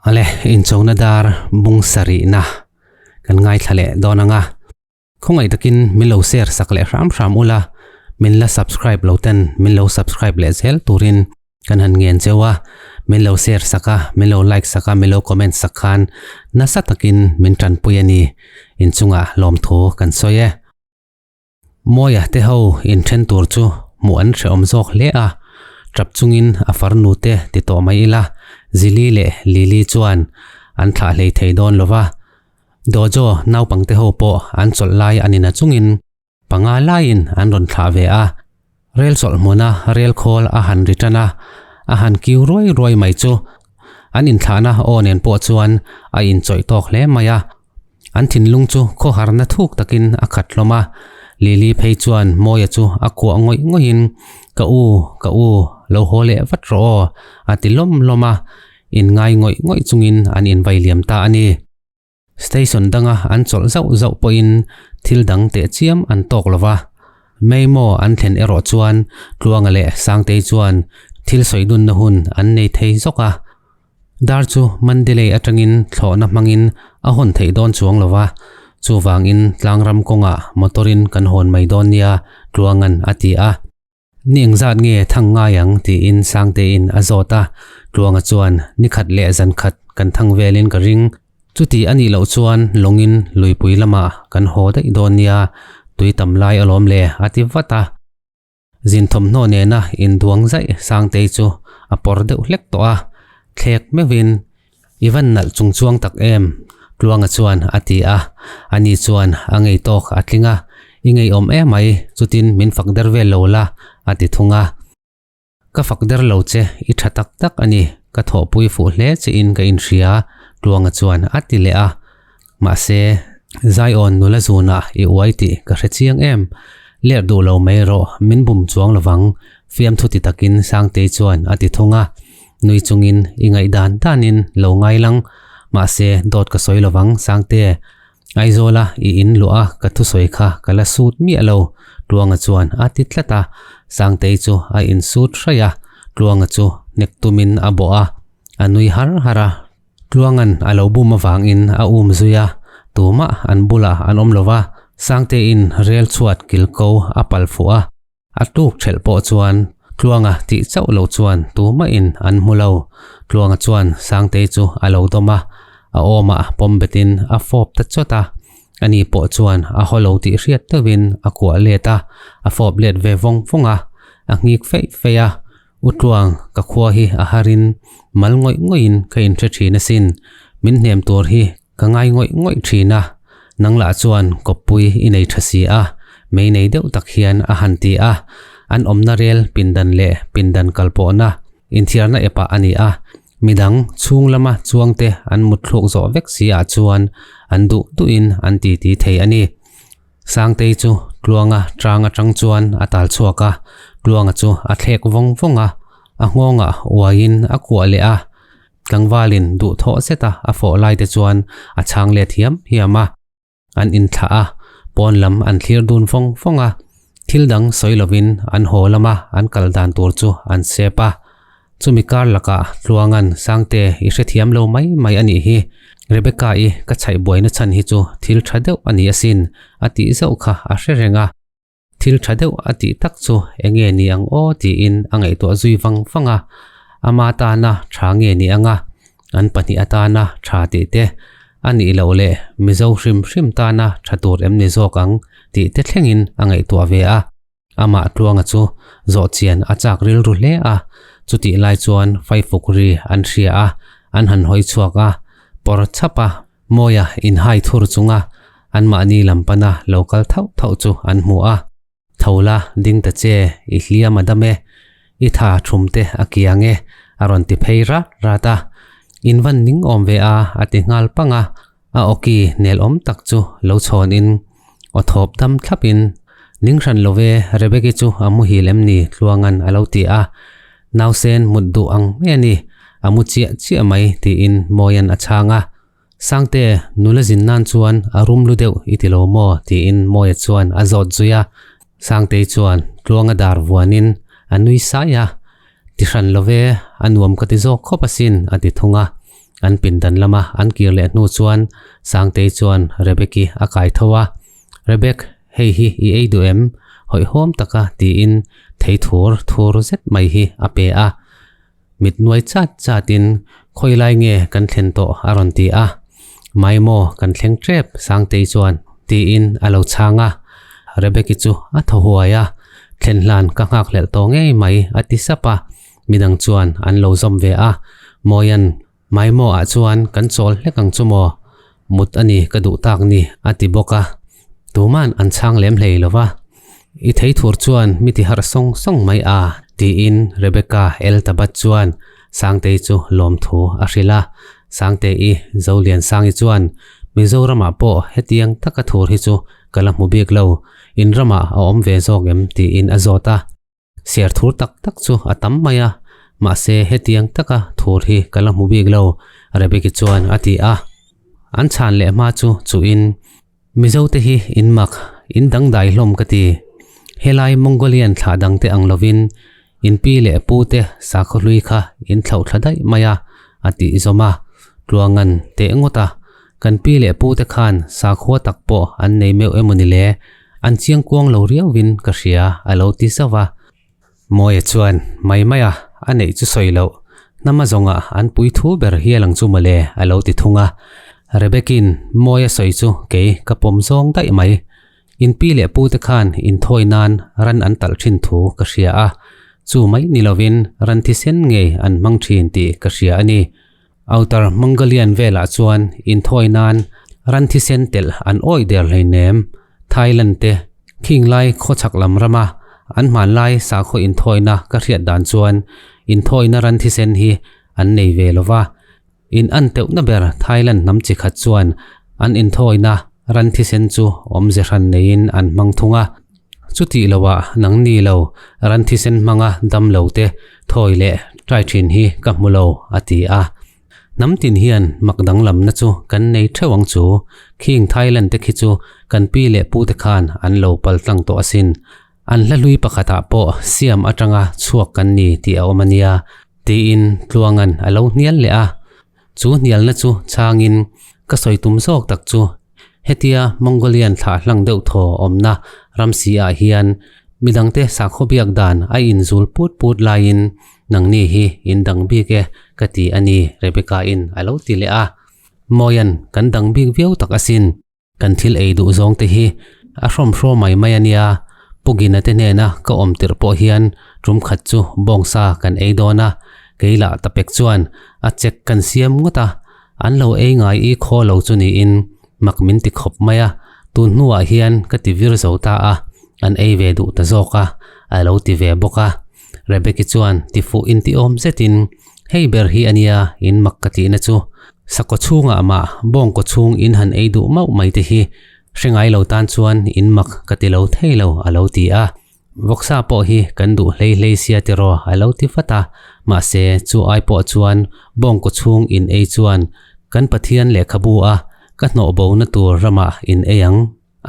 Ale, inchona dar bung sarihna kan ngaithla leh dawn ang a. Khawngaih takin min lo share sak leh hram hram ula, min la subscribe lo ten min lo subscribe leh zel turin kan han ngen cheu a. Min lo share sak a, min lo like sak a, min lo comment sak khan nasa takin min tanpui a ni. Inchungah lawmthu kan sawi e. Mawia te ho inthen tur chu hmuh an hrehawm zawk hle a, tap chungin a farnu te ti tawh mai ila, Zili leh Lili chuan an thlah hlei thei dawn lo va. Dojo naupangte ho pawh an chawlh lai a ni na chungin panga laiin an rawn thlah ve a. Rel chawlh hmuna rel khawl a han ri tan a, a han kiu ruai ruai mai chu an inthlahna aw nen pawh chuan a inchawih tawk hle mai a. An thinlung chu khawharna thuk takin a khat hlawm a, Lily phei chuan Mawia chu a kuah ngawih ngawihin, Ka u, ka u, lo haw leh vat rawh aw, a ti lawm lawm a, inngai ngawih ngawih chungin an invai liam ta a ni. Station danga an chawlh zauh zauh pawhin thil dang teh chiam an tawk lo va, Meimaw an thlen erawh chuan Tluanga leh Sangtei chuan thil sawi dunna hun an nei thei zawk a. Dar chu Mandalay atangin thlawhna hmangin a hawn theih dawn chuang lo va, chuvangin tlangram kawngah motor-in kan hawn mai dawn nia, Tluanga'n a ti a. Ni engzat nge thang ngai ang tiin Sangtein a zawt a, Tluanga chuan ni khat leh zan khat kan thang velin ka ring. Chuti a nih loh chuan lawngin luipui lamah kan haw daih dawn nia, tui tam lai alawm le a ti vat a. Zin thawmhnaw nena induang zaih Sangtei chu a pawr deuh hlek tawh a, thlek meuhin, I van nalh chung chuang tak em? Tluanga chuan a ti a, ani chuan a ngei tawk a tling a, I ngeiawm emai, chutin min fak der vel lo la, a ti thung a. Ka fak der lo che, i tha tak tak a ni, ka thawhpui fuh hle chiin ka inhria, Tluanga chuan a ti leh a. Mahse, Zion nula zunah i uai tih ka hre chiang em? Ler duh lo mai rawh, min bum chuang lovang, fiamthu ti takin Sangtei chuan a ti thung a. Nui chungin i ngaihdan danin lo ngai lang, mahse dawt ka sawi lovang Sangte. Aizawla i in luah a ka thusawi kha ka la sut miah lo, Tluanga chuan a ti tlat a. Sangtei chu a insut hraih a, Tluanga chu hnek tumin a bawh a, a nui har har a. Tluanga'n a lo bum avangin a um zui a, tumah an bulah an awm lo va, Sangtein rel chhuat kil ko a pal fuh a, a tuk ṭhelh pawh chuan Tluanga tih chauh lo chuan tumahin an hmu lo. Tluanga chuan Sangtei chu a lo dawm a, a awmah pawm betin a fawp ta chawt a, ani pawh chuan a haw lo tih hriat deuhin a kuah let a, a fawp let ve vawng vawng a, a ngik feih feih a. U Tluang, ka khua hi a harin mal ngawih ngawihin ka inhre thin asin. Min hnem tur hi ka ngai ngawih ngawih thin a, nang lah chuan kawppui i nei tha si a, mei nei deuh tak hian a han ti a. An awmna rel pindan leh pindan kalpawhna inthiarna epah a ni a, midang chhung lama chuangte an mutthluk zawh vek si ah chuan an duh duhin an titi thei a ni. Sangtei chu Tluanga tang atang chuan a tal chhuak a, Tluanga chu a thlek vawng vawng a, a nghawngah uaiin a kuah leh a, tlangvalin duhthawh zeta a fawh lai te chuan a chhang let hiam hiam a, an inthlah a, pawn lam an thlir dun vawng vawng a, thil dang sawi lovin an haw lama an kal dan tur chu an sep a. Chumi kar lakah Tluanga'n Sangte i hrethiam lo mai mai a nih hi, Rebecca-i ka chhaih buaina chhan hi chu thil tha deuh a ni asin a tih zauh kha a hre reng a. Thil tha deuh a tih tak chu enge ni ang aw tiin a ngaihtuah zui vang vang a, ama tana tha nge ni anga an pahnih atana tha tih te a nih loh leh Mizo hrim hrim tana tha tur em ni zawk ang tih te thlengin a ngaihtuah ve a. Amah Tluanga chu zawh chian a chak rilru hle a, chutih lai chuan faifuk ri an hria a, an han hawi chhuak a, pawr chhap a, Mawia inhai thur chunga anmahni lam pana lo kal thauh thauh chu an hmu a. Tho la, ding ta che, i hliam a dam e, i tha thum te a kiang e, a rawn ti phei rat rat a. In van ning awm ve a, a ti nghal pang a. A awki nelawm tak chu lo chhawnin aw thawp dam thlapin, Ning hran lo ve, Rebeki chu a muhil em ni? Tluanga'n a lo ti a. Nausen mut duh ang mai a ni, a mu chiah chiah mai, tiin Mawia'n a chhang a. Sangte, nula zin nan chuan a rum lu deuh i ti lo maw? tiin Mawia chuan a zawt zui a. Sangtei chuan Tluanga dar vuanin a nui sai a. Ti hran lo ve, a nuam ka ti zawk khawp asin, a ti thung a. An pindan lama an kir leh hnu chuan Sangtei chuan Rebeki a kai tho a, Rebek, hei hi i ei duh em? Hawihhawm taka tiin thei thur thur zet mai hi a pe a. Mit nuai chat chatin khawi lai nge kan thlen tawh a rawn ti a. Mai maw kan thleng tep Sangtei chuan tiin a lo chhang a. Rebeki chu a thaw huai a, thlen hlan ka nghak hlelh tawh ngei mai a ti sap a. Midang chuan an lo zawm ve a, Mawian Maimawah chuan kan chawl hlek ang chu maw? Mut a ni ka duh tak ni a ti bawk a. Tuman an chhang lem hlei lo va. I thei thur chuan mi ti harh sawng sawng mai a tiin Rebecca El Tabat chuan Sangtei chu lawmthu a hrilh a. Sangtei Zoliansangi chuan Mizoramah pawh hetiang taka thur hi chu ka la hmu bik lo, in ramah a awm ve zawk em tiin a zawt a. Ser thur tak tak chu a tam mai a, mahse hetiang taka thur hi ka la hmu bik lo, Rebeki chuan a ti a. An chhan leh hma chu chuhin, Mizote hi in mak, in dangdai hlawm ka ti. Helai Mongolian thlah dangte ang lovin in pi leh pu te sakhaw hlui kha in thlauh thla daih mai a, a tih zawm a. Tluangan teh ngawt a, Kan pi leh pu te khan sakhua tak pawh an nei meuh emaw ni le? An chiang kuang lo riauvin ka hria a lo ti zauh a. Mawia chuan mai mai a, a neih chu sawi loh. Hnama zawngah an pui thu ber hial ang chu mawle a lo ti thung a. Rebekin Mawia sawi chu kei ka pawm zawng daih mai. In pi leh pu te khan inthawi nan ran an talh thin thu ka hria a. Chu mai ni lovin ran thisen ngei an hmang thin tih ka hria a ni. Outer Mongolian velah chuan inthawi nan ran thisen telh an awih der hleinem. Thailand te khing lai khawchhak lam rama an hmanlai sakhaw inthawina ka hriat dan chuan inthawina ran thisen hi an nei ve lo va. In an teuhna ber Thailand hnam chi khat chuan an inthawina ran thisen chu awmze hran neiin an hmang thung a. Chutih loah nangni lo ran thisen hmanga dam lo te thawi leh trai thin hi ka hmu lo, a ti a. Hnam tin hian mak danglamna chu kan nei theuh ang chu, khing Thailand te khi chu kan pi leh pu te khan an lo pal tlang tawh asin. An hla hlui pakhatah pawh siam atanga chhuak kan ni tih a awm a nia, tiin Tluanga'n a lo hnial leh a. Chu hnialna chu chhangin ka sawi tum zawk tak chu hetia Mongolian thlah hlang deuh thaw awmna ramsi ah hian midangte sakhaw biak dan a inzul put put laiin nangni hi in dang bik e ka ti a ni Rebecca in a lo ti leh a. Mawian kan dang bik viau tak asin. Kan thil ei duh zawng te hi a hrawm hraw mai mai a nia, Pu Gina te hnena ka awm tirh pawh hian tum khat chu bawngsa kan ei dawn a, kei lah tapek chuan a chek kan siam ngawt a, an lo ei ngai i khaw lo chu niin mak min ti khawp mai a, tun hnuah hian ka ti vir zo ta a, an ei ve duh ta zawk a, a lo ti ve bawk a. Rebeki chuan ti fuh intiawm zetin, Hei ber hi a nia in mak ka tihna chu. Sakhaw chhungah mah bawngkaw chhung in han ei duh mauh mai te hi hre ngai lo tan chuan in mak ka ti lo thei lo a lo ti a. Vawksa pawh hi kan duh hlei hlei sia tiraw a lo ti vat a. Mahse chu ai pawh chuan bawngkaw chhung in ei chuan kan Pathian lehkhabu a ka hnawh bo na tur ramah in ei ang.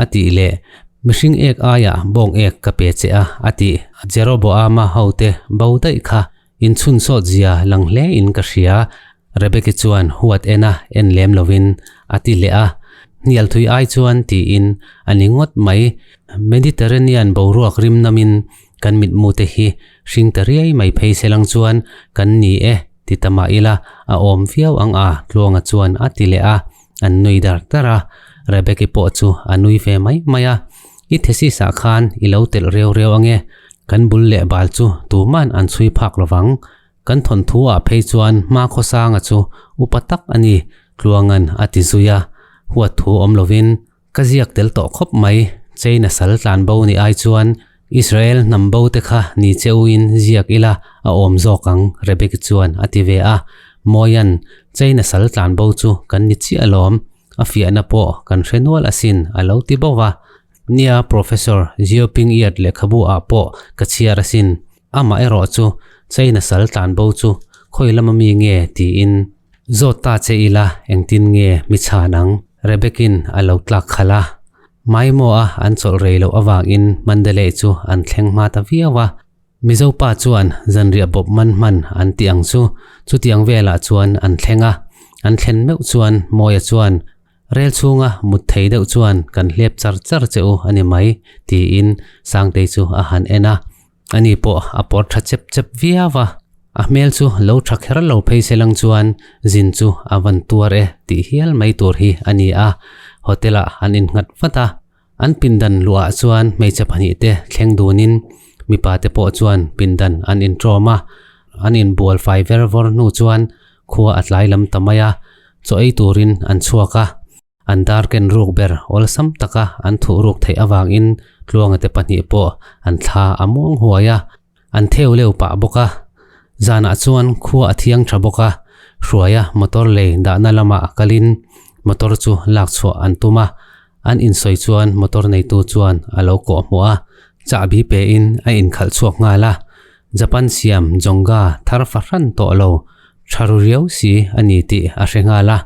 A tih leh, Mihring ek aiah bawng ek ka pe che a, a tih. Jeroboama hote bo daih kha inchhun sawt zia lang hle in ka hria, Rebeki chuan huat en a en lem lovin a ti leh a. Hnial thui ai chuan tiin a ni ngawt mai. Mediterranean boruak rim namin kan mitmute hi hring ta riai mai phei se lang chuan kan ni e ti ta mah ila a awm viau ang a, Tluanga chuan a ti leh a. An nui dar dar a, Rebeki pawh chu a nui ve mai mai a. I thesis ah khan i lo telh reu reu ange, kan bul leh bal chu tuman an chhui phak lovang. Kan thawnthu ah phei chuan hma khawsanga chu upa tak a ni, Tluangan a ti zui a. Huat thu awm lovin ka ziak tel tawh khawp mai, China sal tlan bo ni ai chuan Israel hnam bo te kha ni che uin ziak ila a awm zawk ang, Rebeki chuan a ti ve a. Mawian, China sal tlan bo chu kan ni chiah alawm, a fiahna pawh kan hre nual asin a lo ti bauh a. Nia, Professor Xiaoping Yat lehkhabu ah pawh ka chhiar asin, amah erawh chu China sal tlan bo chu khawi lama mi nge tiin zawt ta che ila engtin nge mi chhan ang, Rebekin a lo tlak khalh a. Maimo a an chawlh rei loh avangin Mandalay chu an thleng hma ta viau a. Mizo pa chuan zanriah bawp man hman an tih ang chu chutiang velah chuan an thleng a. An thlen meuh chuan Mawia chuan, Rel chhunga mut thei deuh chuan kan hlep char char che u a ni mai, tiin Sangtei chu a han en a. Ani pawh a pawr tha chep chep viau a, a hmel chu lo tha kher lo phei se lang chuan zin chu a van tuar e tih hial mai tur hi a ni a. Hotel ah an innghat vat a, an pindan luah chuan hmeichhe pahnih te thleng dunin mipa te pawh chuan pindan an intawm a, an inbual fai ver vawr hnu chuan khua a tlai lam ta mai a, chaw ei turin an chhuak a. An dar ken ruk ber awlsam taka an thuh ruk theih avangin Tluanga te pahnih pawh an thla a muang huai a, an theu leu pah bawk a. Zanah chuan khua a thiang tha bawk a, Hruaia motor lei dahna lamah kalin motor chu lak chhuah an tum a, an insawi chuan motor neitu chuan a lo kawh hmuh a, chahbi pein a inkhalh chhuak nghal a. Japan siam Jonga thar fahran tawh lo tha ru riau si a ni tih a hre nghal a.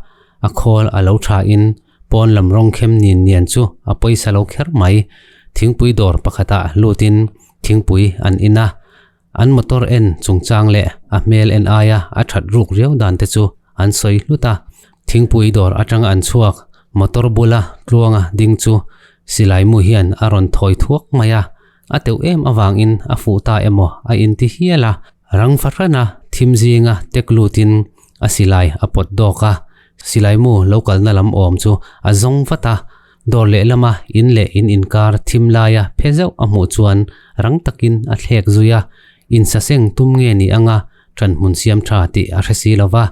A khawl a lo tha in pawn lam rawng khem nin nian chu a pawisa lo kher mai. Thingpui dawr pakhatah lut in thingpui an in a, an motor en chungchang leh a hmel en aia a that ruk riau dan te chu an sawi hlut a. Thingpui dawr atanga an chhuak motor bula tluanga ding chu silai mu hian a rawn thawi thuak mai a, a teuh em avangin a fuh ta emaw a inti hial a. Rang fahrana thim zinga tek lutin A silai a pawt dawk a, silai mu lo kalna lam awm chu a zawng vat a, dawr lehlama in leh in inkar thim laia phe zeuh a hmuh chuan rang takin a thlek zui a, insaseng tum nge ni anga ṭan hmun siam ṭha tih a hre si lo va,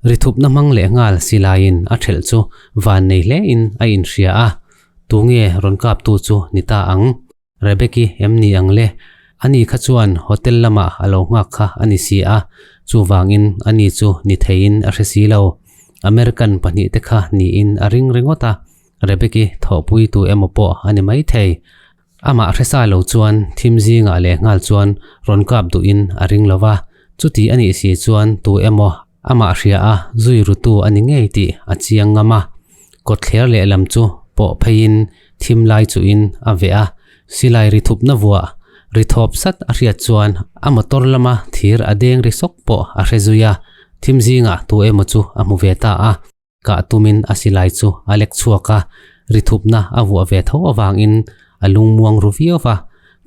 ri thupna hmang leh nghal silaiin a ṭhelh chu van nei hlein a inhria a, tu nge rawn kaptu chu ni ta ang? Rebeki em ni ang le? Ani kha chuan hotel lamah a lo nghak kha a ni si a, chuvangin ani chu ni theiin a hre si lo. American pahnihte kha niin a ring ringawt a, Rebeki thawhpui tu emaw pawh a ni maithei. Amah hre sa lo chuan thim zingah leh nghal chuan rawn kap duhin a ring lo va, chuti a nih si chuan tu emaw amah hria a zui rutu a ni ngei tih a chiang ngam a. Kawtthler lehlam chu pawh pheiin thim lai chuhin a veh a, silai ri thupna vuah ri thawp sat a hriat chuan a motor lama thir a deng ri sawk pawh a hre zui a, thim zingah tu emaw chu a hmu ve ta a, kah tumin a silai chu a lek chhuak a, ri thupna a vuah ve tho avangin a lungmuang ru viau va,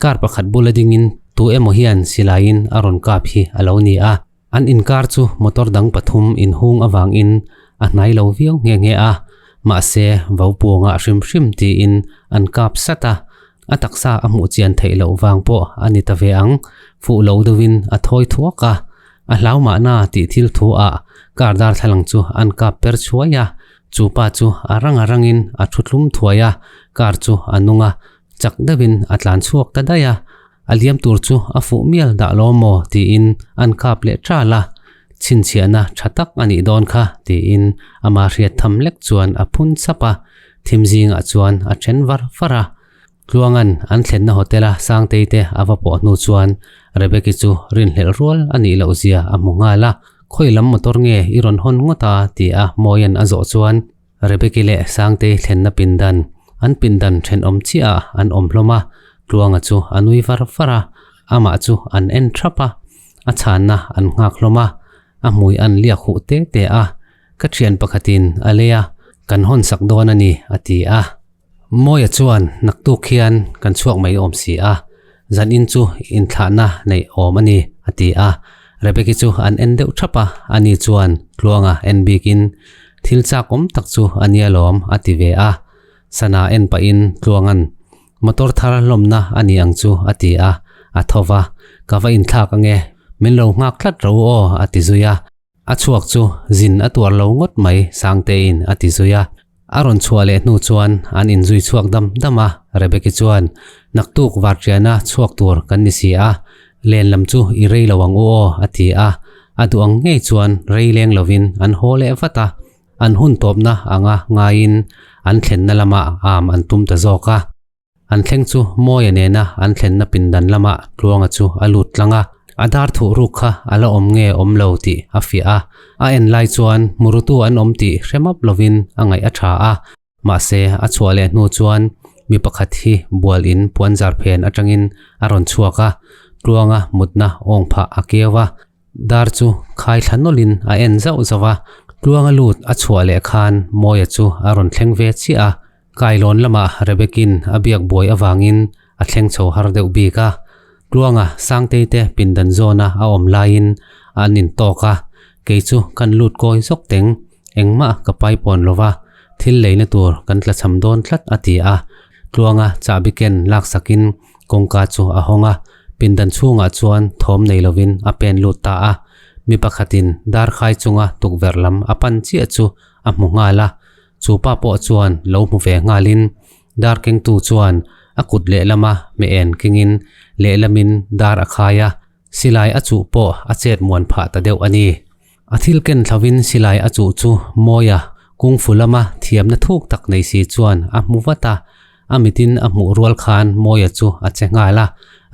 car pakhat bula dingin tu emaw hian silaiin a rawn kap hi a lo ni a. An inkar chu motor dang pathum inhung avangin a hnai lo viau nghe nghe a, mahse Vaupuanga hrim hrim tiin an kap sat a, a taksa a hmuh chian theih loh vang pawh a ni ta ve ang, fuh lo deuhin a thawi thuak a, a hlau mahna tih thil thu ah car darthlalang chu an kap per chhuai a, chu pa chu a rang a rangin a thu tlum thuai a, car chu a nung a, chak deuhin a tlan chhuak ta daih a. A liam tur chu a fuh mial dah lo maw tiin an kap leh ṭal a, chhinchhiahna ṭha tak a nih dawn kha tiin ama hriat tham lek chuan a phun chap a, thim zingah chuan a ṭhen var var a. Tluanga'n an thlenna hotel a Sangtei te a va pawh hnu chuan Rebeki chu rinhlelh rual a nih loh zia a hmu nghal a, Khawi lam motor nge i rawn hawn ngawt a? ti a Mawia'n a zawh chuan Rebeki leh Sangtei thlenna pindan, an pindan thenawm chiah ah an awm hlawm a, Tluanga chu a nui var var a, amah chu an en thap a, a chhanna an nghak hlawm a, a hmui an liak huh te te a, Ka thian pakhatin a lei a, kan hawn sak dawn a ni, a ti a. Mawia chuan naktuk hian kan chhuak mai awm si a, zanin chu inthlahna neih awm a ni, a ti a. Rebeki chu an en deuh thap a, ani chuan Tluanga en bikin, Thil chak awm tak chu a nia lawm, a ti ve a. Sana en pahin Tluanga'n, Motor thar hlawmna a ni ang chu, a ti a, a tho va, Ka va inthlak ange, min lo nghak tlat ro aw, a ti zui a. A chhuak chu zin a tuar lo ngawt mai Sangtein a ti zui a. A rawn chhuah leh hnu chuan an inzui chhuak dam dam a, Rebeki chuan, Naktuk Varṭiana chhuak tur kan ni si a, len lam chu i rei lo ang u aw a ti a. A duh ang ngei chuan rei leng lovin an haw leh vat a, an hun tawpna anga ngaiin an thlenna lamah am an tum ta zawk a. An thleng chu Mawia nena an thlenna pindan lamah Tluanga chu a lut tlang a, a dar thuh ruk kha a la awm nge awm lo tih a fiah a. A en lai chuan hmurutu an awm tih hre map lovin a ngaih a tha a, mahse a chhuah leh hnu chuan mi pakhat hi bual in puanzar phen atangin a rawn chhuak a, Tluanga mutna awng phah a keu a. Dar chu khai thla nawlhin a en zauh zauh a, Tluanga lut a chhuah leh khan Mawia chu a rawn thleng ve chiah a, kailawn lamah Rebekin a biak buai avangin a thleng chho har deuh bik a. Tluanga Sangtei te pindan zawna a awm laiin an intawk a, kei chu kan lut kawi zawk teng, engmah ka paipawn lo va, thil leina tur kan tlachham dawn tlat a ti a. Tluanga chahbi ken laksakin Kawngka chu a hawng a, pindan chhungah chuan thawm nei lovin a pen lut ta a. Mi pakhatin darkhai chunga tukverh lam a pan chiah chu a hmu nghal a, chu pa pawh chuan lo hmu ve nghalin dar kengtu chuan a kut lehlama hmeh en kengin lehlamin dar a khai a, silai a chuh pawh a chet muan phah ta deuh a ni. A thil ken thlauhin silai a chuh chu Mawia kungfu lama thiamna thuk tak nei si chuan a hmu vat a, a mitin a hmuh rual khan Mawia chu a che nghal a,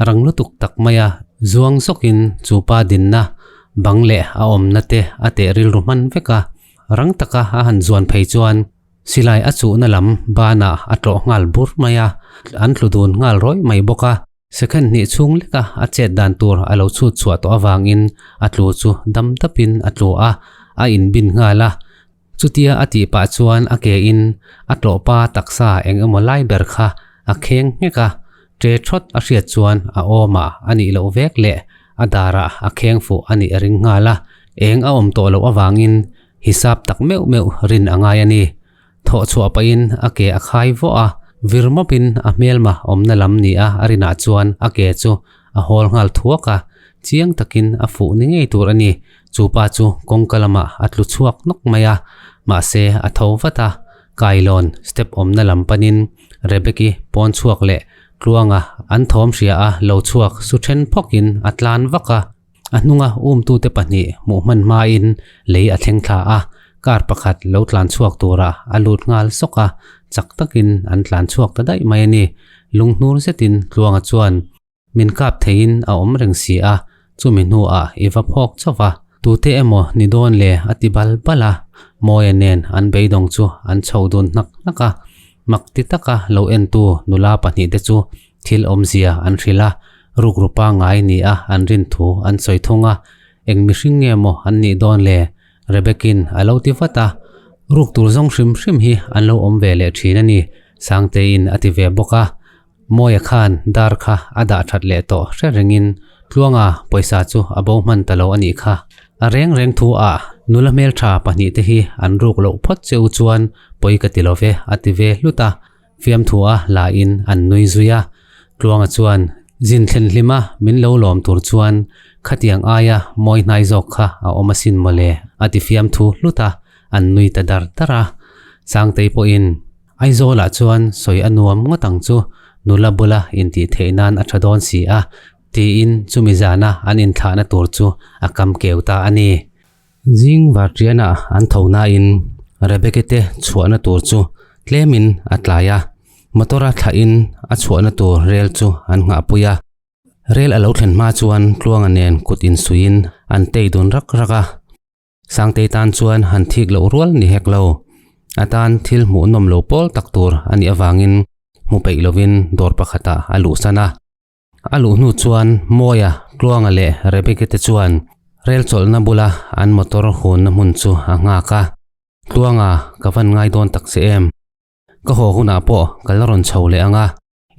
rang lutuk tak maia zuang zawkin chu pa dinna bang leh a awmna te a teh rilru hman vek a, rang taka a han zuan phei chuan silai a chuhna lam banah a tlawh nghal bur mai a, an tlu dun nghal rawih mai bawk a. Second hnih chhung leka a chet dan tur a lo chhut chhuah tawh avangin a tlu chu dam dapin a tlu a, a inbin nghal a. Chutia a tih pah chuan a ke in a tlawh pa taksa eng emaw lai ber kha a kheng nghek a, ṭe thawt a hriat chuan a awmah a nih loh vek leh a darah a kheng fuh a nih a ring nghal a, eng a awm tawh loh avangin hisap tak meuh meuh rin a ngai a ni. Thawh chhuah pahin a ke a khai vawh a, vir mawpin a hmelma awmna lam ni a a rinah chuan a ke chu a hawl nghal thuak a, chiang takin a fuh ni ngei tur a ni. Chu pa chu kawngka lamah a tlu chhuak nawk mai a, mahse a tho vat a, kailawn step awmna lam panin Rebeki pawn chhuak leh Tluanga an thawm hria a lo chhuak su then phawkin a tlan vak a. A hnunga umtute pahnih hmuh hman hmain lei a thleng thla a, car pakhat lo tlan chhuak turah a lut nghal sawk a, chak takin an tlan chhuak ta daih mai a ni. Lunghnur zetin Tluanga chuan min kap theiin a awm reng si a, chumi hnuah i va phawk chauh va, tute emaw ni dawn le a ti bal bal a, Mawia nen an beidawng chu an chho dun hnak hnak a, mak ti taka lo entu nula pahnihte chu Thil awmzia an hrilh a, rukru pangngai ni a an rin thu an sawi thung a, eng mihring nge maw an nih dawn le? Rebekin a lo ti vat a, ruk tur zawng hrim hrim hi an lo awm ve leh thin a ni, Sangteiin a ti ve bawk a. Mawia khan dar kha a dah that leh tawh hre rengin Tluanga pawisa chu a bo hman ta lo a nih kha. A reng reng thu ah nula hmeltha pahnihte hi an ruk loh phawt che u chuan pawi ka ti lo ve a ti ve hlut a. Fiamthua lahin an nui zui a, Tluanga chuan zin thlen hlima min lo lawm tur chuan khatiang aia mawi hnai zawk kha a awm asin mawle a ti fiamthu hlut a, an nui ta dar dar a. Sangtei pawhin Aizawlah chuan sawi a nuam ngawt ang chu, nula bula intih theih nan a tha dawn si a, tiin chumi zana an inthlahna tur chu a kam keu ta a ni. Zing varṭianah an tho nain Rebecca te chhuahna tur chu tlemin a tlai a, motor-a thlahin a chhuahna tur rel chu an nghahpui a. Rel a lo thlen hma chuan Tluanga nen kut insuiin an tei dun rak rak a. Sangtei tan chuan han thik loh rual ni hek lo. A tan thil hmuh nawm lo pawl tak tur a nih avangin hmu peih lovin dawr pakhatah a luhsan a. A luh hnu chuan Mawia, Tluanga leh Rebecca te chuan rel chawlhna bula an motor hunna hmun chu a nghak a. Tluanga, ka van ngai dawn tak che em? Ka haw hunah pawh ka la rawn chho leh ang a,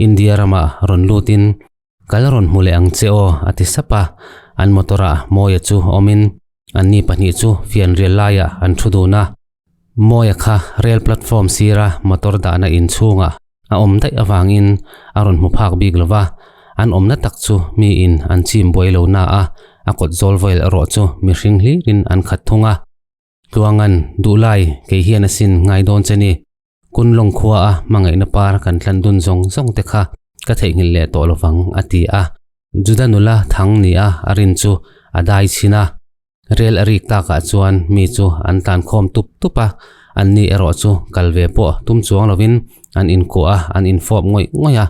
India ramah rawn lutin ka la rawn hmu leh ang che aw, a ti sap a. An motor-ah Mawia chu awmin anni pahnih chu fianrial laiah an thu dun a. Mawia kha rail platform sira motor dahna inchhungah a awm daih avangin a rawn hmu phak bik lo va, an awmna tak chu miin an chim buai lo na a, a kawt zawl vel erawh chu mihring hlirin an khat thung a. Tluangan, Duhlai, kei hian asin ngai dawn che ni. Kunlawng khua a hmangaihna par kan tlan dun zawng zawng te kha ka theihnghilh leh tawh lovang, a ti a. Juda nula thang ni a a rin chu a dai chhin a. Rel a rik takah chuan mi chu an tlan khawm tup tup a, an ni erawh chu kal ve pawh tum chuang lovin an inkuah a, an infawp ngawih ngawih a,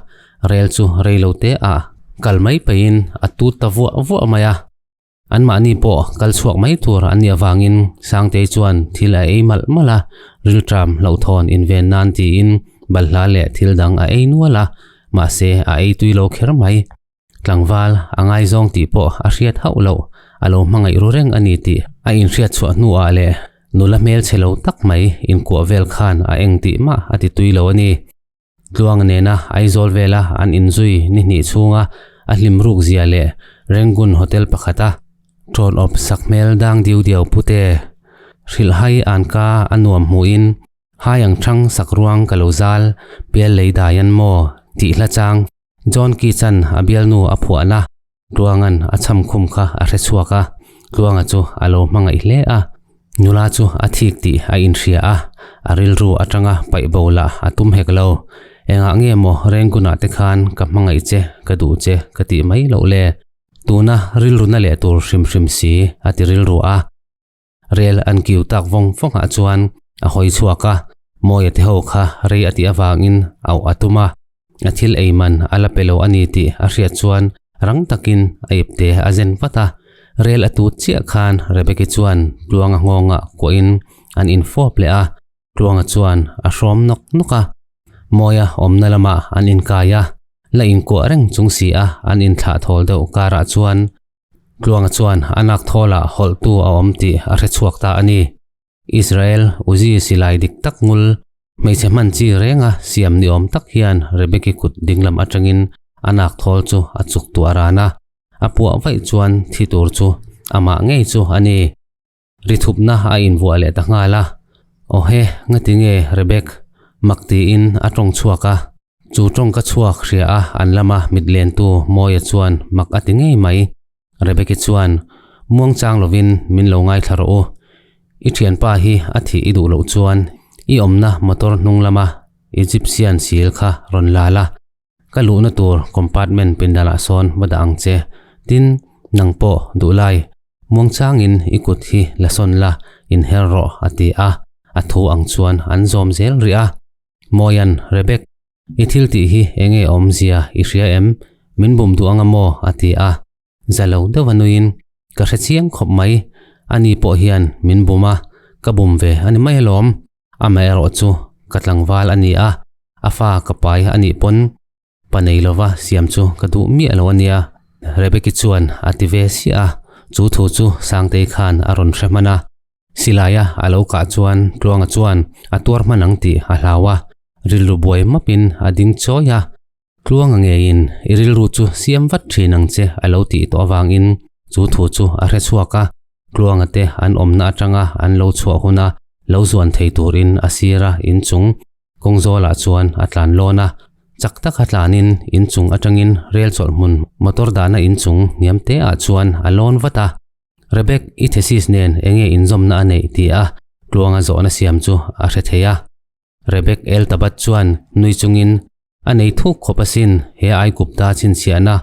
rel chu rei lo te ah kal mai peihin a tut ta vuah vuah mai a. Anmahni pawh kal chhuak mai tur an nih avangin Sangtei chuan thil a ei malh malh a, rilṭam hlauhthawn inven nan tiin balhla leh thil dang a ei nual a, mahse a ei tui lo kher mai. Tlangval a ngaizawng tih pawh a hriat hauh loh, a lo hmangaih ru reng a ni tih a inhriat chhuah hnuah leh. Nula hmelchhe lo tak mai inkuah vel khan a eng tih mah a ti tui lo a ni. Tluang nena Aizawl vela an inzui ni hnih chhunga a hlim ruk zia leh Rangoon Hotel pakhata ṭawn awp sak hmel dang diu diau pute hrilhhai an ka a nuam hmuhin hai ang ṭhang sak ruang ka lo zal pial lei dai an maw tih hla chang John Keats-a'n a bialnu a phuahna Tluanga'n a cham khum kha a hre chhuak a, Tluanga chu a lo hmangaih hle a. Nula chu a thik tih a inhria a, a rilru atanga paih bo lah a tum hek lo. Engah nge maw Rengunah te khan ka hmangaih che, ka duh che ka tih mai loh le? Tuna rilru na leh tur hrim hrim si a ti rilru a. Rel an kiu tak vawng vawngah chuan a hawi chhuak a, Mawia te ho kha rei a tih avangin auh a tum a, a thil ei man a la pe lo a ni tih a hriat chuan rang takin a ipte a zen vat a. Rel a tut chiah khan Rebeki chuan Tluanga nghawngah kuahin an infawp leh a, Tluanga chuan a hrawm nawk nawk a, Mawia awmna lamah an inkai a, la inkuah reng chung si a an inthlah thawl deuh karah chuan Tluanga chuan a nak thawlah hawlhtu a awm tih a hre chhuak ta a ni. Israel Uzi silai dik tak ngul hmeichhe hman chi renga siam ni awm tak hian Rebeki kut dinglam atangin a nak thawl chu a chuk tuah ran a, a puah vaih chuan thi tur chu amah ngei chu a ni. Ri thupna a invuah leh ta nghal a, Aw he, ngati nge Rebek? Mak tiin a tawng chhuak a. Chu tawng ka chhuak hria a an lama mit lentu Mawia chuan mak a ti ngei mai. Rebeki chuan, Muang chang lovin min lo ngaithla rawh u. I thianpa hi a thih i duh loh chuan i awmna motor hnung lama Egyptian sil kha rawn la la. Ka luhna tur compartment pindalah sawn va dah ang che. Tin, nang pawh duh lai, muangchangin i kut hi la sawn la, inher rawh, a ti a. A thu ang chuan an zawm zel rih a. Mawian, Rebek, i thil tih hi enge awmzia i hria em? Min bum duh anga maw? a ti a. Za lo deuh a nuiin, Ka hre chiang khawp mai, ani pawh hian min bum a, ka bum ve a ni mai alawm. Amaherawh chu ka tlangval a ni a, a fa ka pai a nih pawn pa nei lova siam chu ka duh miah lo a nia, Rebeki chuan a ti ve siah a, chu thu chu Sangtei khan a rawn hre hman a. Silaia a lo kah chuan Tluanga chuan a tuar hman ang tih a hlau a, rilru buai mapin a ding chawi a. Tluanga ngeiin i rilru chu siam vat thin ang che a lo tih tawh avangin chu thu chu a hre chhuak a, Tluanga te an awmna atanga an lo chhuah huna lo zuan thei turin a sira inchung kawngzawlah chuan a tlan lawn a, chak taka tlanin inchung atangin rel chawlh hmun motor dahna inchung hniam te ah chuan a lawn vat a. Rebek i thesis nen enge inzawmna a neih ti a Tluanga zawhna siam chu a hre thei a. Rebek El Tabat chuan nui chungin A nei thuk khawp asin, he Aigupta chhinchhiahna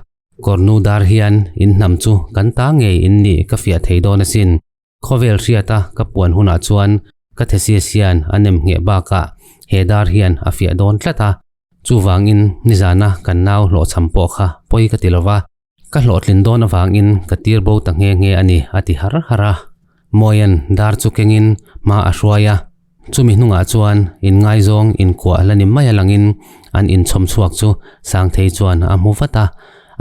kawrnu dar hian in hnam chu kan ta ngei in nih ka fiah thei dawn asin. Khawvel hriata ka puan hunah chuan ka thesis hian a nem ngheh bakah he dar hian a fiah dawn tlat a. Chuvangin nizana kan nau hlawhchham pawh kha pawi ka ti lova, ka hlawhtlin dawn avangin ka tir bo ta nghe nghe a ni a ti har har a. Mawian dar chu kengin hma a hruai a, chumi hnungah chuan inngaizawng inkuah la ni mai a langin an inchhawm chhuak chu Sangthei chuan a hmu vat a,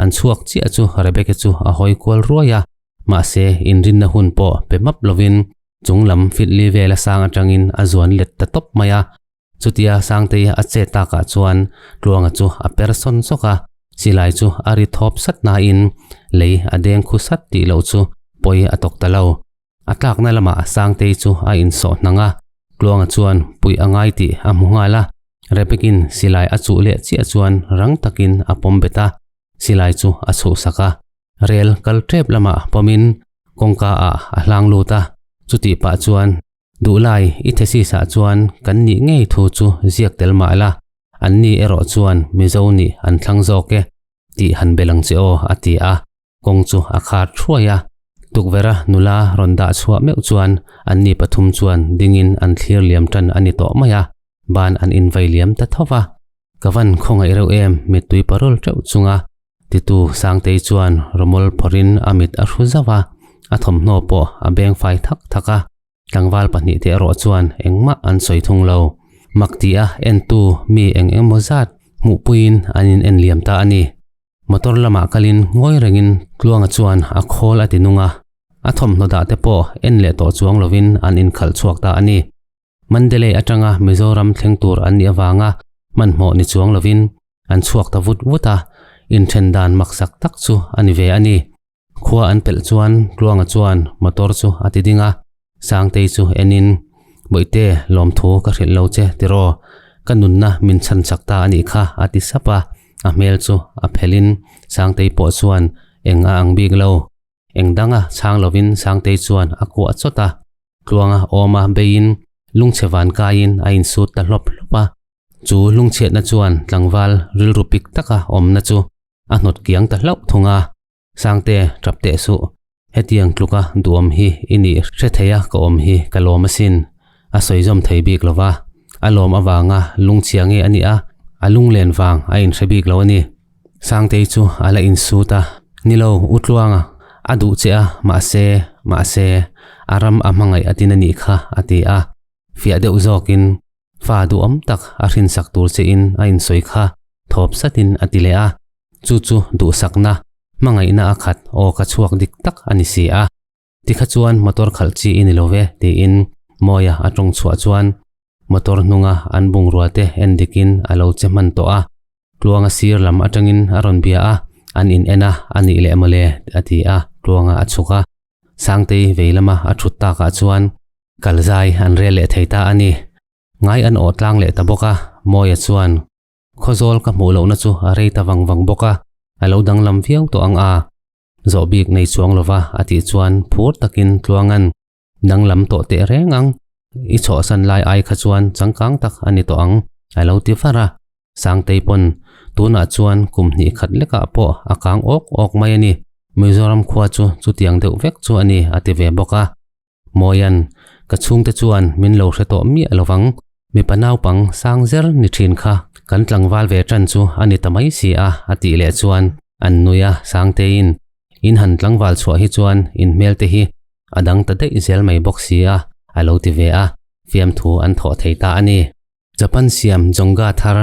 an chhuak chiah chu Rebecca chu a hawi kual ruai a, mahse inrinna hun pawh pe map lovin chung lam fitli vela sang atangin a zuan let ta tawp mai a. Chutia Sangtei a che takah chuan Tluanga chu a per sawn sawk a, silai chu a ri thawp sat nain lei a deng khu sat tih loh chu pawi a tawk ta lo. A tlakna lamah Sangtei chu a insawh hnang a, Tluanga chuan puih a ngai tih a hmu nghal a, Rebekin silai a chuh leh chiah chuan rang takin a pawm bet a, silai chu a chhuhsak a. Rel kal tep lamah pawmin kawngka ah a hlang lut a, chutih pah chuan Duhlai, i thesis ah chuan kan nih ngei thu chu ziak tel mah la, an ni erawh chuan Mizo nih an thlang zawk e, tih han bel ang che aw, a ti a, kawng chu a khar thuai a. Tukverha nula rawn dah chhuah meuh chuan an ni pathum chuan dingin an thlir liam tan a ni tawh mai a, ban an invai liam ta tho va. Ka van khawngaih reuh em, mittui parul teuh chunga Titu Sangtei chuan rawmawl phawrhin a mit a hru zauh a, a thawmhnaw pawh a beng fai thak thak a. Tlangval pahnihte erawh chuan engmah an sawi thung lo. Mak tia entu mi eng engemaw zat hmuhpuiin an in en liam ta a ni. Motor lamah kalin ngawi rengin Tluanga chuan a khawl a ti nung a. A thawmhnaw dah te pawh en leh tawh chuang lovin an inkhalh chhuak ta a ni. Mandalay atanga Mizoram thleng tur an nih avanga hmanhmawh ni chuang lovin an chhuak ta vut vut a, inthen dan maksak tak chu a ni ve a ni. Khua an pelh chuan Tluanga chuan motor chu a ti ding a, Sangtei chu enin, Bawihte, lawmthu ka hrilh lo che tiraw, ka nunna min chhan chak ta a nih kha a ti sap a, a hmel chu a phelhin Sangtei pawh chuan eng a ang bik lo. Eng danga chhang lovin Sangtei chuan a kuah chawt a, Tluanga awma beiin lungchhe van kaiin a insut ta hlawp hlawp a. Chu lungchhiatna chuan tlangval rilru pik taka awmna chu a hnawt kiang ta hlauh thung a. Sangte, tap teh suh. Hetiang tluka duhawm hi i nih hre thei a ka awm hi ka lawm asin. A sawi zawm thei bik lo va. A lawm avanga lungchhia nge a nih a, a lunglen vang a inhre bik lo a ni. Sangtei chu a la insut a, Ni lo, U Tluanga, a duh che a, mahse, mahse, a ram a hmangaih a tin a nih kha, a ti a. Fiah deuh zawkin, Fa duhawm tak a hrinsak tur che in a insawi kha, thawp satin a ti leh a. Chu chu duhsakna, hmangaihna a khat aw ka chhuak dik tak a ni si a. Tikha chuan motor khalh chi i ni lo ve, tiin Mawia a tawng chhuah chuan motor hnunga an bungrua te en dikin a lo che hman tawh a. Tluanga sir lam atangin a rawn bia a, an in en a, a nih leh mawle, a ti a, Tluanga a chhuk a. Sangtei vei lama a thut takah chuan kalzai an rel leh thei ta a ni. Ngai an awh tlang leh ta bawk a, Mawia chuan Khawzawl ka hmuh lohna chu a rei ta vang vang bawk a, a lo danglam viau tawh ang a. Zawh bik nei chuang lova a tih chuan phur takin Tluangan danglam tawh teh reng ang, i chhuahsan lai ai kha chuan changkang tak a ni tawh ang a lo ti var a. Sangtei pawn tunah chuan kum hnih khat lekah pawh a kang awk awk mai a ni, Mizoram khua chu chutiang deuh vek chu a ni a ti ve bawk a. Mawian, ka chhungte chuan min lo hre tawh miah lovang, mipa naupang sang zer ni thin kha kan tlangval ve tan chu a ni ta mai si a, a tih leh chuan an nui a, Sangteiin in han tlangval chhuah hi chuan in hmelte hi a dang ta daih zel mai bawk si a, a lo ti ve a, fiamthu an thawh thei ta a ni. Japan siam Jonga thar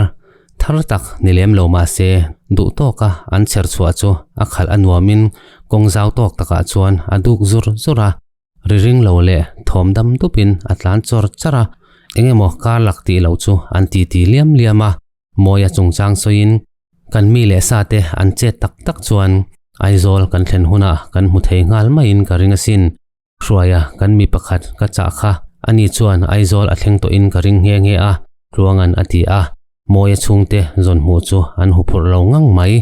thar tak ni lem lo mah se, duh tawka an chher chhuah chu a khalh a nuamin kawng zau tawk takah chuan a duk zur zur a, ri ring lo leh thawm dam dupin a tlan chawr char a, eng emaw kar lak tih loh chu an titi liam liam a, Mawia chungchang sawiin kan mi leh sa te an chet tak tak chuan Aizawl kan thlen hunah kan hmu thei nghal maiin ka ring asin. Hruaia kan mi pakhat ka chah kha ani chuan Aizawl a thleng tawhin ka ring nghe nghe a, Tluanga'n a ti a, Mawia chhungte zawn hmuh chu an huphurh lo ngang mai.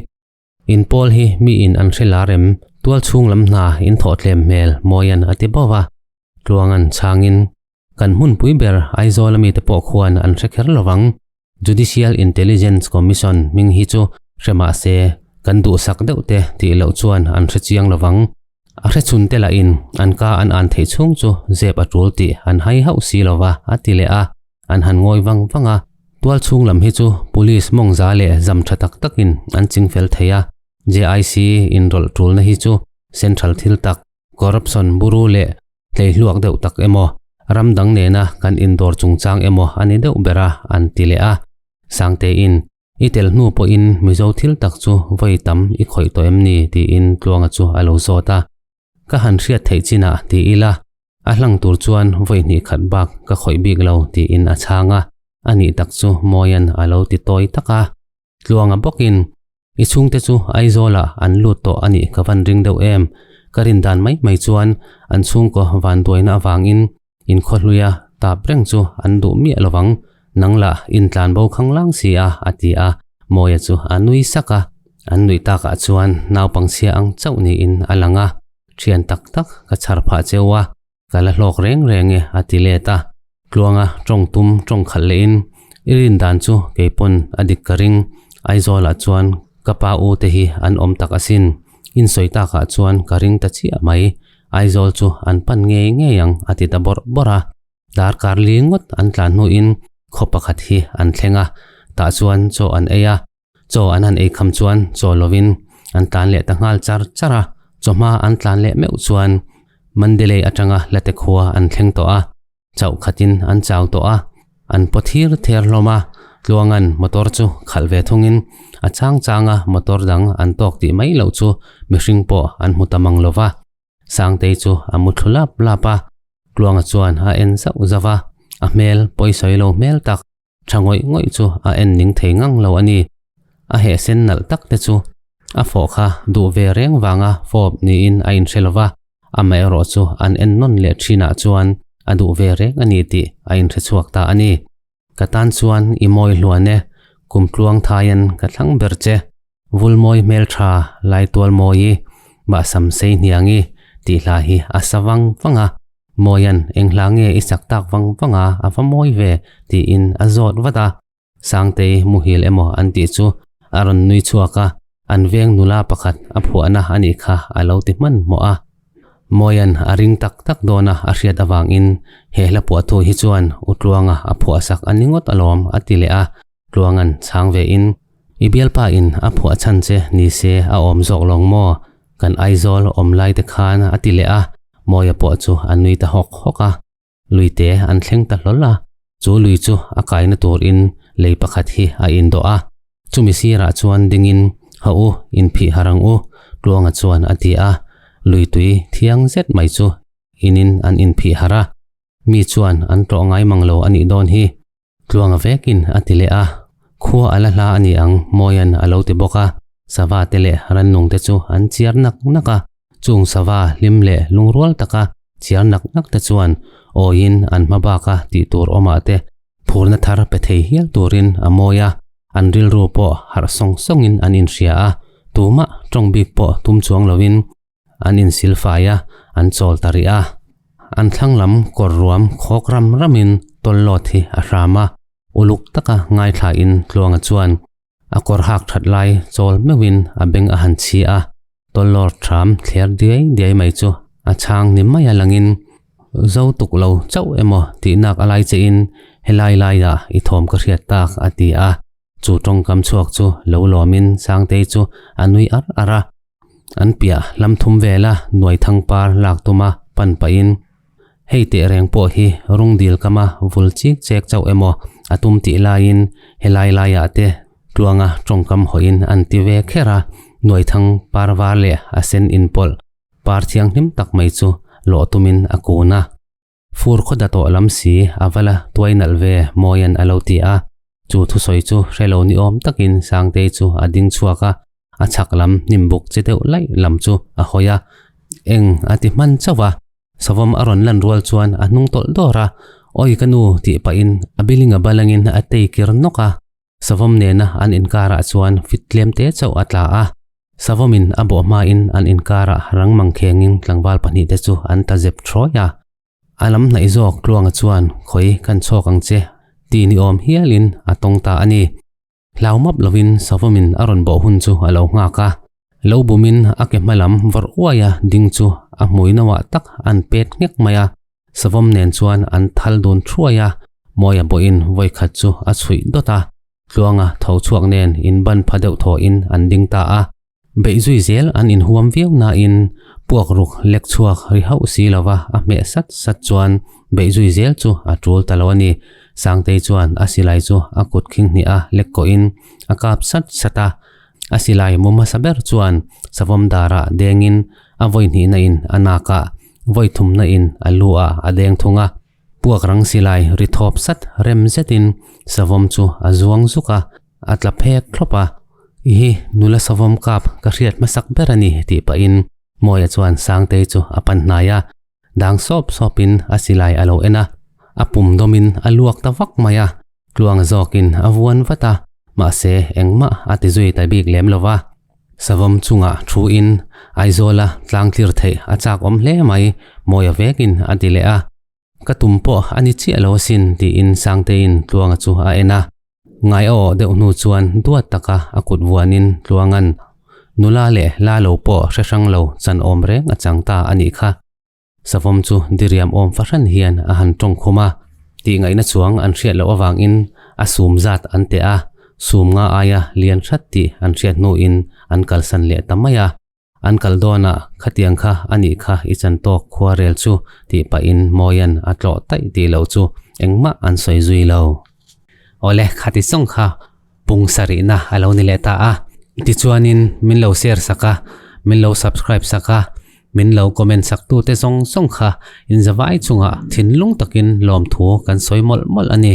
In pawl hi miin an hre lar em? Tual chhung lam hna in thawh tlem hmel Mawia'n a ti bauh a, Tluanga'n chhangin, Kan hmunpui ber Aizawl ami te pawh khuan an hre kher lovang. Judicial Intelligence Commission hming hi chu hre mah se kan duhsak deuh te tih loh chuan an hre chiang lovang. A hre chhun te lahin an ka an an theih chhung chu zep a tul tih an hai hauh si lova a ti leh a, an han ngawi vang vang a. Tual chhung lam hi chu Police mawngza leh zam tha tak takin an ching fel thei a, JIC inrawlh tulna hi chu Central thil tak Corruption buru leh hleihluak deuh tak emaw, ram dang nena kan indawr chungchang emaw a ni deuh ber a, an ti leh a. Sangtein, I tel hnu pawhin Mizo thil tak chu vawi tam i khawih tawh em ni? tiin Tluanga chu a lo zawt a. Ka han hriat theih chinah ti ila, a hlang tur chuan vawi hnih khat bak ka khawih bik lo tiin a chhang a. A nih tak chu Mawian a lo ti tawi tak a. Tluanga bawkin, I chhungte chu Aizawlah an lut tawh a nih ka van ring deuh em? Ka rin dan mai mai chuan an chhungkaw vanduaina avangin inkhawhluia tap reng chu an duh miah lovang, nang lah intlan bo khang lang si a, a ti a, Mawia chu a nui sak a. An nuih takah chuan naupangchhia ang chauh niin a lang a, thian tak tak ka chhar phah cheu a, Ka la hlawk reng reng e a ti let a. Tluanga tawng tum tawng khalh lehin i rin dan chu kei pawn a dik ka ring. Aizawlah chuan ka pa u te hi an awm tak asin. In sawi takah chuan ka ring ta chiah mai. Aizawl chu an pan ngei ngei ang a ti ta bawrh bawrh a. Darkar li ngawt an tlan hnuin khaw pakhat hi an thleng a. Tah chuan chaw an ei a. Chaw an han ei kham chuan chaw lovin an tlan leh ta nghal char char a, chawhma an tlan leh meuh chuan Mandalay atanga Late khua an thleng tawh a, chauh khatin an chau tawh a, an paw thir ther hlawm a, Tluanga'n motor chu khalh ve thungin a chang changa motor dang an tawk tih mai loh chu mihring pawh an hmu ta mang lo va. Sangtei chu a mu thlu lap lap a, Tluanga chuan a en zauh zauh a, a hmel pawisawi lo hmel tak tha ngawih ngawih chu a en ning thei ngang lo a ni. A heh sen nalh tak te chu a fawh kha duh ve reng vanga fawp niin a inhre lo va, amaherawh chu an en nawn leh thinah chuan a duh ve reng a ni tih a inhre chhuak ta a ni. Ka tan chuan i mawi hluan e, kum tluang thaiin ka thlang ber che. Vulmawi hmeltha Laitual Mawi, Bahsam Sei Hniangi tih hla hi a sa vang vang a, Mawia'n eng hla nge i sak tak vang vang a, a va mawi ve tiin a zawt vat a. Sangtei muhil emaw an tih chu a rawn nui chhuak a, an veng nula pakhat a phuahna a nih kha a lo ti hmanhmawh a. Mawia'n a ring tak tak dawn a a hriat avangin he hla phuahthu hi chuan U Tluanga a phuahsak a ni ngawt alawm a ti leh a, Tluanga'n chhang ve in, I bialpa in a phuah chhan che ni se a awm zawk lawng maw? Kan Aizawl awm lai te khan a ti leh a, Mawia pawh chu a nui ta hawk hawk a. Luite an thleng ta hlawl a, chu lui chu a kaina tur in lei pakhat hi a indawh a. Chumi sirah chuan ding in, Ha u, inphih har ang u, Tluanga chuan a ti a. Lui tui thiang zet mai chu in in an inphih har a, mi chuan an tlawh ngai mang lo a nih dawn hi. Tluanga vekin a ti leh a, khua a la hla a ni ang Mawia'n a lo ti bawk a, sava te leh rannung te chu an chiar nak nak a, chung sava hlim leh lungrual taka chiar nak nak te chuan awiin an hma baka tih tur awmah te phurna thar pe thei hial turin a mawi a, an rilru pawh harh sawng sawngin an inhria a, tumah tawng bik pawh tum chuang loin An insilfai a, an chawl ta rih a. An thlang lam kawr ruam khawk ram ramin tawllawt hi a hram a, uluk taka ngaithlain Tluanga chuan a kawr hak that lai chawl meuhin a beng a han chhi a, tawllawr thram thler diai diai mai chu a chhang ni mai a langin zo tuk lo chauh emaw tih nak a lai chein helai laiah i thawm ka hriat tak a ti a. Chu tawngkam chhuak chu lo lawmin Sangtei chu a nui ar ar a. An piah lam thum vela nuai thang par lak tuma pan pahin, Hei teh reng pawh hi rung dil kama vul chik chek chauh emaw a tum tih laiin helai laiah te tluanga tawngkam hawiin an ti ve kher a, nuai thang par var leh a sen inpawlh par thianghlim tak mai chu lawh tumin a kun a. Fur khaw da tawh lam si a va la tuai nalh ve Mawia'n a lo ti a, chu thusawi chu hre lo ni awm takin Sangtei chu a ding chhuak a, a chhak lam hnim buk che deuh laih lam chu a hawi a, eng a ti hman chauh a, savawm a rawn lan rual chuan a hnung tawlh dawr a, Awi ka nu tih pahin a biling a balangin a tei kir nawk a. Savawm nena an inkarah chuan fit tlem te chauh a tla a, Savawmin a bawh hmain an inkarah rang mangkhengin tlangval pahnihte chu an ta zep thawi a. A lam hnaih zawk Tluanga chuan khawi kan chhawk ang che ti ni awm hialin a tawng ta a ni. Hlau map lovin Savawmin a rawn bawh hun chu a lo nghak a, lo bumin a ke hma lam vawrh uaia ding chu a hmui nauah tak an pet nghek mai a. Savawm nen chuan an thal dun thuai a, Mawia pawhin vawikhat chu a chhuih dawt a, Tluanga tho chhuak nen inban pha deuh thawhin an ding ta a. Beih zui zel an inhuam viau nain puak ruk lek chhuak ri hauh si lova a hmeh sat sat chuan beih zui zel chu a tul ta lo a ni. Sangtei chuan a silai chu a kut khing hnih a lek kawhin a kap sat sat a, a silai mu hmasa ber chuan Savawm darah dengin a vawi hnihna in a nakah Vawi thumna in a lu ah a deng thung a, puak rang silai ri thawp sat rem zetin savawm chu a zuang zuk a, a tla phek thlawp a. I hi nula savawm kap ka hriat hmasak ber a ni tih pahin Mawia chuan Sangtei chu a pan hnai a, dang sawp sawpin a silai a lo en a, a pum dawmin a luak ta vak mai a, tluang zawkin a vuan vat a, mahse engmah a ti zui ta bik lem lo va. Savawm chungah thu in Aizawla tlang tlir theih a chak awm hle mai, Mawia vekin a ti leh a. Ka tum pawh a ni chiah lo asin tiin Sangteiin Tluanga chu a en a. Ngai a awh deuh hnu chuan duat taka a kut vuanin Tluanga'n nula leh la lo pawh hre hrang lo chan awm reng a chang ta a nih kha. Savawm chu diriam awm fahran hian a han tawng khum a, tihngaihna chuang an hriat loh avangin a sum zat an teh a, sum nga aia lian hrat tih an hriat hnuin an kalsan leh ta mai a. An kal dawnah khatiang kha a nih kha i chan tawk khuarel chu tih pahin Mawia'n a tlawh taih tih loh chu engmah an sawi zui lo. Awle, khati zawng kha pung sarihna a lo ni leh ta a, tichuanin min lo share sak a, min lo subscribe sak a. Min lo comment sak tute zawng zawng kha inzavai chungah thinlung takin lawmthu kan sawi mawlh mawlh a ni.